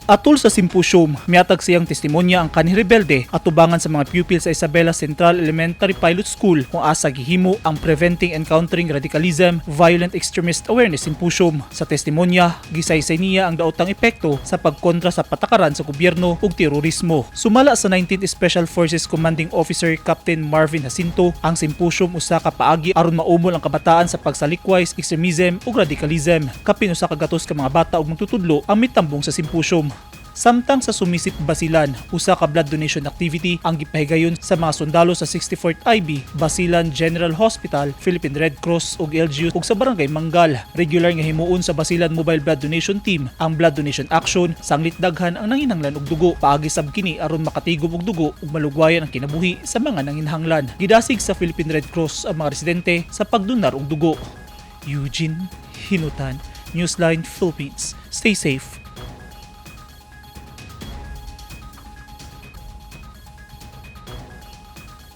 Atol sa symposium, miatag siyang testimonya ang kanhi rebelde atubangan sa mga pupil sa Isabela Central Elementary Pilot School kung asa gihimo ang Preventing and Countering Radicalism, Violent Extremist Awareness Symposium. Sa testimonya, gisaysay niya ang daotang epekto sa pagkontra sa patakaran sa gobyerno ug terorismo. Sumala sa 19th Special Forces Commanding Officer Captain Marvin Jacinto, ang symposium usa ka paagi aron maumol ang kabataan sa pagsalikway, extremism ug radicalism. Kapin 100 ka mga bata ug magtutudlo ang mitambong sa symposium. Samtang sa Sumisip, Basilan, usa ka blood donation activity ang gipahigayon sa mga sundalo sa 64th IB, Basilan General Hospital, Philippine Red Cross ug LGU ug sa Barangay Manggal. Regular nga himuon sa Basilan Mobile Blood Donation Team ang blood donation action sanglit daghan ang nanginahanglan og dugo. Paagi sab kini aron makatigom og dugo ug malugwayan ang kinabuhi sa mga nanginahanglan. Gidasig sa Philippine Red Cross ang mga residente sa pagdonar og dugo. Eugene Hinutan, Newsline Philippines. Stay safe.